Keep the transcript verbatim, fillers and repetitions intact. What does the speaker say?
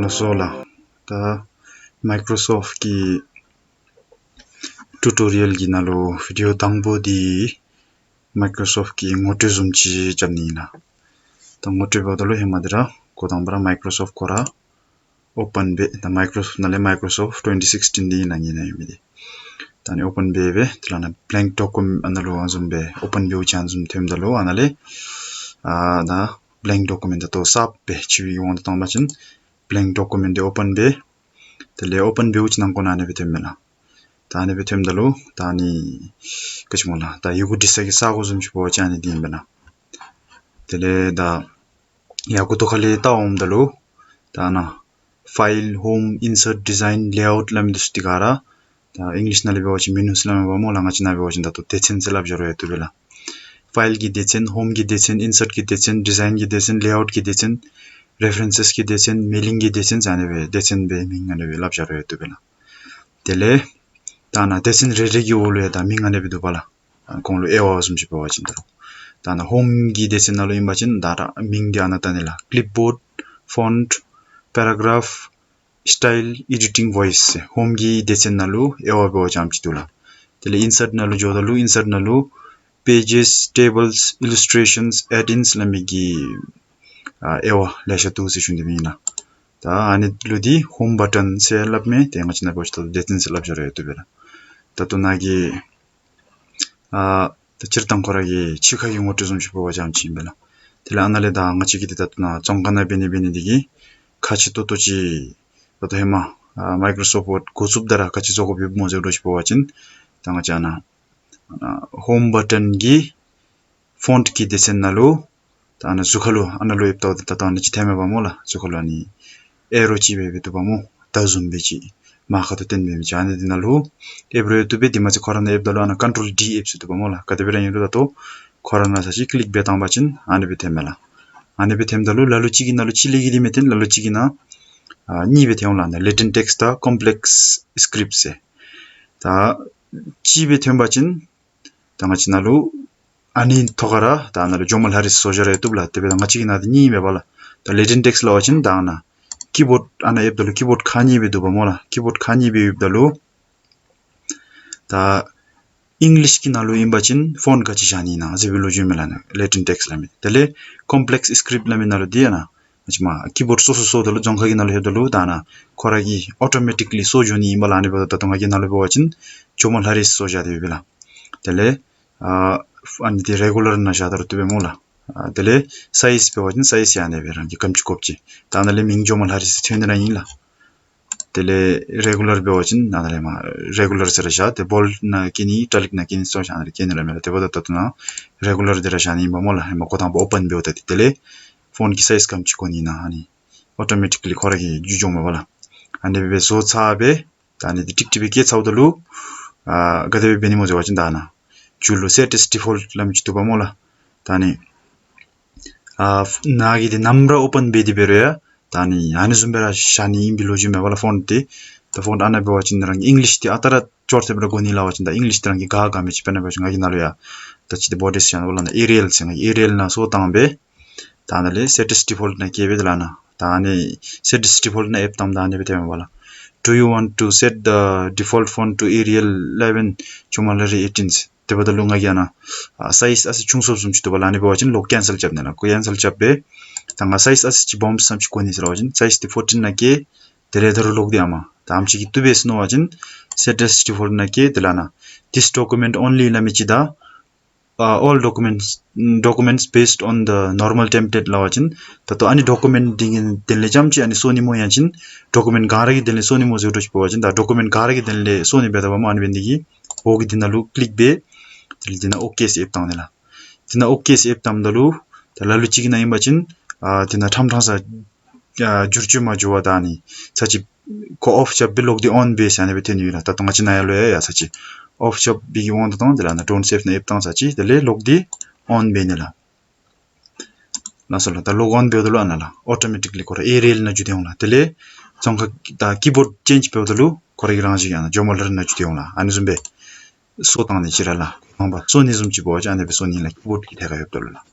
ལགས་སོ་ལགས། ད་མའི་ཀྲོ་སོཕཊ་ཀྱི་ཊུ་ཊོ་རི་ཡཱལ་གྱི་ནང་ལུ་བི་ཌིའོ་དང་པོ་འདི་མའི་ཀྲོ་སོཕཊ་ཀྱི་ངོ་སྤྲོད་བཟུམ་ཅིག་རྐྱབ་ནི་ཨིན་ལགས། ད་ངོ་སྤྲོད་འབདཝ་ད་ལུ་ཧེ་མ་འདི་ར་འགོ་དང་པ་ར་མའི་ཀྲོ་སོཕཊ་ཁོ་ར་ཨོ་པཱན་འབད། ད་མའི་ཀྲོ་སོཕཊ་ནང་ལས་མའི་ཀྲོ་སོཕཊ་ཊུ་ཝེན་ཊི་སིགསི་ཊིན་འདི་ཨིན་ན་ཨིན་ན་ཡོད་མི་འདི། ད་ཨ་ནི་ཨོ་པཱན་འབད་སྦེ་དེ་ལས་ཨ་ནཱ་བི་ལེངཀ་ཌོ་ཀུ་མེནཊ་ཨ་ནཱ་ལུ་ཨ་ནི་བཟུམ་སྦེ་ཨོ་པཱན་བིའུ་ཅིག་ཨ་ནི་བཟུམ་ཐོནམ་ད་ལུ་ཨ་ནཱ་ལས་ཨ་ད་བི་ལེངཀ་ཌོ་ཀུ་མེནཊ་ད་ལྟོ་གསརཔ་སྦེ་ཕྱི་ཁའི་དབང་དུ་བཏང་བ་ཅིན་བི་ལེངཀ་ཌོ་ཀུ་མེནཊ་འདི་ཨོ་པཱན་འབད། དེ་ལས་ཨོ་པཱན་བིའུ་ཅིག་ནང་འཁོད་ནང་ཨ་ནི་སྦེ་ཐོནམ་མས་ལགས། ད་ཨ་ནི་སྦེ་ཐོནམ་ད་ལུ་ད་ཨ་ནི་ག་ཅི་སྨོ་ལགས། ད་ཡི་གུ་འབྲི་ས་གི་ས་གོ་བཟུམ་ཅིག་འབད་བ་ཅིན་ཨ་ནི་འདི་ཨིན་པས་ལགས། དེ་ལས་ད་ཡར་མགུ་ཏོ་ཁ་ལས་བལྟ་འོངམ་ད་ལུ་ད་ཨ་ནཱ་ཕའིལ་ཧོམ་ཨིན་སརཊ་ཌི་ཛའིན་ལེ་ཨའུཊ་སླབ་མི་འདི་ཚུ་འདི་ག་ར་ད་ཨིང་ལིཤ་ནང་ལས་འབད་བ་ཅིན་མེ་ནུ་ཟེར་སླབ་མས་པ་སྨོ་ལགས། ང་བཅས་ནང་འབད་བ་ཅིན་ད་ལྟོ་སྡེ་ཚན་ཟེར་སླབ་བཞག་རུང་ཡང་བཏུབ་པས་ལགས། ཕའིལ་གྱི་སྡེ་ཚན། ཧོམ་གྱི་སྡེ་ཚན། ཨིན་སརཊ་གྱི་སྡེ་ཚན། ཌི་ཛའིན་གྱི་སྡེ་ཚན། ལེ་ཨའུཊ་གྱི་སྡེ་ཚན། རེ་ཕ་རེནསི་གི་སྡེ་ཚན། མེ་ལིང་གི་སྡེ་ཚན་ཟེར་ཨ་ནི་སྦེ་སྡེ་ཚན་སྦེ་མིང་ཨ་ནི་སྦེ་སླབ་བཞག་རུང་ཡང་བཏུབ་པས་ལགས། དེ་ལས་ད་ཨ་ནཱ་སྡེ་ཚན་རེ་རེ་གི་འོག་ལུ་ཡང་ད་མིང་ཨ་ནི་སྦེ་འདུག་པ་ལགས། ཨ་ཁོང་ལུ་དབྱེ་བ་བཟུམ་ཅིག་འབད་བ་ཅིན་ད་ད་ཨ་ནཱ་ཧོམ་གྱི་སྡེ་ཚན་ནང་ལུ་ཨིན་པ་ཅིན་ད་ད་མིང་འདི་ཨ་ནཱ་ད་ཨ་ནི་ལགས། ཀི་ལིབ་བོརཌ། ཕོནཊ། པེ་ར་གརཕ། སི་ཊའིལ། ཨེ་ཌི་ཊིང་། ཝོའིསི་ཟེར་ཧོམ་གྱི་སྡེ་ཚན་ནང་ལུ་དབྱེ་བ་འབད་བ་ཅིན་ཨ་ནེམ་ཅིག་འདུག་ལགས། དེ་ལས་ཨིན་སརཊ་ནང་ལུ་འགྱོཝ་ད་ལུ་ཨིན་སརཊ་ནང་ལུ་པེ་ཇེས། ཊེ་བཱལས། ཨི་ལུསི་ཊེ་ཤཱནསི། ཨེཌ་ཨིནསི་སླབ་མི་གི་ཨ་དབྱེ་བ་ལེ་ཤ་འདུག་ཟེར་ཞུ་ནི་ཨིན་ལགས། ད་ཨ་ནི་ལུ་འདི་ཧོམ་བ་ཊོན་ཟེར་སླབ་མས། ཏེ་ང་བཅས་ནང་འབད་བ་ཅིན་ད་ལྟོ་སྡེ་ཚན་ཟེར་སླབ་བཞག་རུང་ཡང་བཏུབ་པས་ལགས། ད་ལྟོ་ནཱ་གི་ཨ་ད་སྤྱིར་བཏང་ཁོ་ར་གི་ཕྱི་ཁ་གི་ངོ་སྤྲོད་བཟུམ་ཅིག་འབད་བ་ཅིན་ཨ་ནེམ་ཅིག་ཨིན་པས་ལགས། དེ་ལས་ཨ་ནཱ་ལས་ད་ང་བཅས་ཀྱིས་འདི་ད་ལྟོ་ནཱ་བཙོན་ཁང་ནང་འབད་ནི་འབད་ནི་འདི་གིས་ཁག་ཆེ་ཏོག་ཏོ་ཅིག་ད་ལྟོ་ཧེ་མ་ཨ་མའི་ཀྲོ་སོཕཊ་ཝརཌ་འགོ་བཙུགསཔ་ད་ར་ག་ཅི་བཟོ་དགོཔ་ཡོདཔ་སྨོ་ཟེར་ཞུ་བ་ཅིན་ད་ང་བཅས་ཨ་ནཱ་ཨ་ཧོམ་བ་ཊོན་གྱི་ཕོནཊ་གི་སྡེ་ཚན་ནང་ལུ་ད་ཨ་ནཱ་གཟུགས་ཁ་ལུ་ཨ་ནཱ་ལུ་ཡོདཔ་ད་ད་ལྟོ་ཨ་ནཱ་ཅིག་ཐོནམ་མས་པ་སྨོ་ལགས། གཟུགས་ཁ་ལུ་ཨ་ནི་ཨེ་རོ་ཅིག་སྦེ་འབད་འདུག་པ་སྨོ། མདའ་བཟུམ་སྦེ་ཅིག་མར་ཁ་ཐུག་བཏོན་འབད་མི་ཅིག་ཨ་ནི་འདི་ནང་ལུ་ཨེབ་རུང་ཡང་བཏུབ་པས། དེ་མ་ཚད་ཁོ་ར་ནཱ་ཨེབ་ད་ལུ་ཨ་ནཱ་ཀོན་ཊོལ་ཌི་ཨེབ་ཚུགས་འདུག་པ་སྨོ་ལགས། ག་དེ་སྦེ་ར་ཨིན་རུང་ད་ལྟོ་ཁོ་ར་ནཱ་ཚར་ཅིག་ཀི་ལིཀ་འབད་བཏང་པ་ཅིན་ཨ་ནི་སྦེ་ཐོནམ་མས་ལགས། ཨ་ནི་སྦེ་ཐོནམ་ད་ལུ་ལ་ལུ་ཅིག་གི་ནང་ལུ་གཅིག་ལས་བརྒལ་ཏེ་མི་ཐོན། ལ་ལུ་ཅིག་གི་ནང་ཨ་གཉིས་སྦེ་ཐོན་འོང་ལགས། ལེ་ཊིན་ཊེགསི་དང་ཀོམ་པ་ལེགསི་སི་ཀིརིཔཊ་ཟེར། ད་གཅིག་སྦེ་ཐོན་པ་ཅིན་ད་ང་བཅས་ནང་ལུ་ཨ་ནི་ཐོག་ཁར་ར་ད་ནཱ་ལུ་ཇོ་མོ་ལྷ་རིས་བཟོ་བཞག་རུང་ཡང་བཏུབ་ལགས། དེ་སྦེ་ད་ང་བཅས་ཀྱི་ནང་འདི་གཉིས་མེད་པ་ལགས། ད་ལེ་ཊིན་ཊེགསི་སླབ་པ་ཅིན་ད་ཨ་ནཱ་ཀི་བོརཌ་ཨ་ནཱ་ཨེབ་ད་ལུ་ཀི་བོརཌ་ཁག་གཉིས་སྦེ་འདུག་པ་སྨོ་ལགས། ཀི་བོརཌ་ཁག་གཉིས་སྦེ་ཡོདཔ་ད་ལུ་ད་ཨིང་ལིཤ་གི་ནང་ལུ་ཨིན་པ་ཅིན་ཕོནཊ་ག་ཅི་བཞག་ནི་ཨིན་ན་ཟེར་བའི་ལོ་རྒྱུས་མས་ལགས། ཨ་ནཱ་ལེ་ཊིན་ཊེགསི་སླབ་མི། དེ་ལས་ཀོམ་པ་ལེགསི་སི་ཀིརིཔཊ་སླབ་མི་ནང་ལུ་འདི་ཨ་ནཱ་ང་བཅས་མར་ཀི་བོརཌ་སོ་སོ་སོ་ད་ལུ་རྫོང་ཁ་གི་ནང་ལུ་ཡོདཔ་ད་ལུ་ད་ཨ་ནཱ་ཁོ་ར་གིས་ཨོ་ཊོ་མེ་ཊི་ཀ་ལི་བཟོ་འགྱོ་ནི་ཨིན་པས་ལགས། ཨ་ནི་འབདཝ་ད་ད་ལྟོ་ང་གི་ནང་ལུ་འབད་བ་ཅིན་ཇོ་མོ་ལྷ་རིས་བཟོ་བཞག་སྟེ་ཡོད་པས་ལགས། དེ་ལས་ཨ་ཨ་ནི་འདི་རེ་གུ་ལར་ནང་བཞག་ད་རུང་བཏུབ་པས་སྨོ་ལགས། ཨ་དེ་ལས་སའིཛ་འབད་བ་ཅིན་སའིཛ་ཡང་ཨ་ནི་སྦེ་རང་གིས་ག་དེམ་ཅིག་དགོཔ་ཅིག་ད་ཨ་ནཱ་ལས་མིང་ཇོ་མོ་ལྷ་རིས་ཟེར་ཐོན་ནི་ར་ཨིན་ལགས། དེ་ལས་རེ་གུ་ལར་འབད་བ་ཅིན་ཨ་ནཱ་ལས་མར་རེ་གུ་ལར་ཟེར་ར་བཞག། ཏེ་བོལཌ་ནང་བཀལ་ནི་ཨི་ཊ་ལིཀ་ནང་བཀལ་ནི་ཚུ་ཨ་ནཱ་ལས་བཀལ་ནི་ར་མས་ལགས། དེ་འབདཝ་ད་ད་ལྟོ་ནཱ་རེ་གུ་ལར་འདི་ར་བཞག་ནི་ཨིན་པ་སྨོ་ལགས། ཧེ་མ་འགོ་དང་པ་ཨོ་པཱན་འབདཝ་ད་འདི། དེ་ལས་ཕོནཊ་གི་སའིཛ་ག་དེམ་ཅིག་དགོ་ནི་ཨིན་ན་ཨ་ནི་ཨོ་ཊོ་མེ་ཊི་ཀ་ལི་ཁོ་ར་གིས་བརྗོད་འགྱོཝ་མས་པ་ལགས། ཨ་ནི་སྦེ་བཟོ་ཚར་སྦེ་ད་ཨ་ནི་འདི་ཀྲིག་ཀྲི་སྦེ་བཀལ་ཚརཝ་ད་ལུ་ཨ་ག་དེ་སྦེ་འབད་ནི་སྨོ་ཟེར་བ་ཅིན་ད་ཨ་ནཱ་མཇུག་ལུ་སེཊ་ཨེཛ་ཌི་ཕོལཊ་སླབ་མི་ཅིག་འདུག་པ་སྨོ་ལགས། ད་ཨ་ནི་ཨ་ནཱ་གི་འདི་ནམ་ར་ཨོ་པཱན་འབད་དེ་འབད་རུང་ཡང་ད་ཨ་ནི་ཨ་ནི་བཟུམ་སྦེ་ར་བཞག་ནི་ཨིན་པའི་ལོ་རྒྱུས་མས་པ་ལགས། ཕོནཊ་འདི་ད་ཕོནཊ་ཨ་ནཱ་འབད་བ་ཅིན་རང་གི་ཨིང་ལིཤ་འདི་ཨ་རྟག་ར་ཅོག་ར་འཐདཔ་སྦེ་ར་དགོ་ནི་སླབ་པ་ཅིན་ད་ཨིང་ལིཤ་འདི་རང་གིས་ག་ག་མི་ཅིག་དཔེར་ན་འབད་བ་ཅིན་ང་གི་ནང་ལུ་ཡང་ད་ཅི་འདི་བོ་ཌིསི་ཡང་འབདཝ་ལས་ཨེ་རི་ཡལ་ཟེར་ང་གིས་ཨེ་རི་ཡལ་ནང་བཟོ་བཏང་སྦེ་ད་ཨ་ནཱ་ལས་སེཊ་ཨེཛ་ཌི་ཕོལཊ་ནང་བཀལ་སྦེ་དེ་ལས་ཨ་ནཱ་ད་ཨ་ནི་སེཊ་ཨེཛ་ཌི་ཕོལཊ་ནང་ཨེབ་བཏངམ་ད་ཨ་ནི་སྦེ་ཐོནམ་མས་པ་ལགས། Do you want to set the default font to Arial eleven, Jomolhari eighteen? དེ་འབདཝ་ད་ལུ་ང་གིས་ཨ་ནཱ་ཨ་སའིཛ་ཨ་ཙི་ཆུང་སུ་བཟུམ་ཅིག་འདུག་པ་ལགས། ཨ་ནི་འབད་བ་ཅིན་ལོག་ཀེན་སེལ་རྐྱབ་ནི་ལགས། ཀེན་སེལ་རྐྱབ་སྦེ་ད་ང་སའིཛ་ཨ་ཙི་ཅིག་སྦོམ་ཙམ་ཅིག་དགོ་ནི་ཟེར་བ་ཅིན་སའིཛ་འདི་ཕོར་ཊིན་ནང་བཀལ། དེ་ལས་ད་རུང་ལོག་སྟེ་ཨ་མ་ད་ཨ་ནེམ་ཅིག་གིས་བཏུབ་པས་ཟེར་མནོ་བ་ཅིན་སེཊ་ཨེཛ་ཌི་ཕོལཊ་ནང་བཀལ། དེ་ལས་ཨ་ནཱ་This document only སླབ་མི་ཅིག་དང་ཨ་all documents, documents based on the normal template སླབ་པ་ཅིན་ད་ལྟོ་ཨ་ནི་ཌོ་ཀུ་མེནཊ་འདི་གི་དོན་ལས་རྐྱངམ་ཅིག་ཨ་ནི་བཟོ་ནི་སྨོ་ཡང་ཅིན་ཌོ་ཀུ་མེནཊ་ག་ར་གི་དོན་ལས་བཟོ་ནི་སྨོ་ཟེར་འགྱོ་ཅིག་འབད་བ་ཅིན་ད་ཌོ་ཀུ་མེནཊ་ག་ར་གི་དོན་ལས་བཟོ་ནི་འབད་དོ་བ་སྨོ། ཨ་ནི་འབད་ནི་དེ་གིས་འོག་གི་འདི་ནང་ལུ་ཀི་ལིཀ་འབད། དེ་ལས་འདི་ནང་ཨོ་ཀེ་ཟེར་ཨེབ་བཏང་ནི་ལགས། འདི་ནང་ཨོ་ཀེ་ཟེར་ཨེབ་བཏངམ་ད་ལུ་ད་ལ་ལུ་ཅིག་གི་ནང་ཨིན་པ་ཅིན་ཨ་འདི་ནང་ཕྲང་ཕྲང་ས་ཨ་བསྒྱུར་བཅོས་མ་འགྱོ་བར་ད་ཨ་ནི་ཚར་ཅིག་ཁོ་ཨོཕ་རྐྱབ་སྦེ་ལོག་སྟེ་ཨོན་འབད་ཟེར་ཨ་ནི་སྦེ་ཐོན་ནི་ཡོད་ལགས། ད་ལྟོ་ང་བཅས་ནཱ་ཡར་ལུ་ཡང་ཡ་ཚར་ཅིག་ཨོཕ་རྐྱབ་པའི་གི་དབང་དུ་བཏང་། དེ་ལས་ཨ་ནཱ་ཌོནཊ་སེབ་ནང་ཨེབ་བཏང་ཚར་ཅིག་དེ་ལས་ལོག་སྟེ་ཨོན་འབད་ནི་ལགས། ལགས་སོ་ལགས། ད་ལོག་ཨོན་འབདཝ་ད་ལུ་ཨ་ནཱ་ལགས་ཨོ་ཊོ་མེ་ཊི་ཀ་ལི་ཁོ་ར་ཨེ་རི་ཡལ་ནང་འགྱུར་ཏེ་འོང་ལགས། དེ་ལས་ཙོང་ཁ་ད་ཀི་བོརཌ་ཅེནཇ་འབདཝ་ད་ལུ་ཁོ་ར་གི་རང་བཞིན་ཨ་ནཱ་ཇོ་མོ་ལྷ་རིས་ནང་འགྱུར་ཏེ་འོང་ལགས། ཨ་ནི་བཟུམ་སྦེ་བཟོ་བཏང་ནི་ཅིག་ར་ལགས། ནང་པ་བཟོ་ནི་བཟུམ་ཅིག་འབད་བ་ཅིན་ཨ་ནི་སྦེ་བཟོ་ནི་ལགས། ཀི་བོརཌ་ཀྱི་ཐད་ཁར་ཡོདཔ་ད་ལུ་ལགས།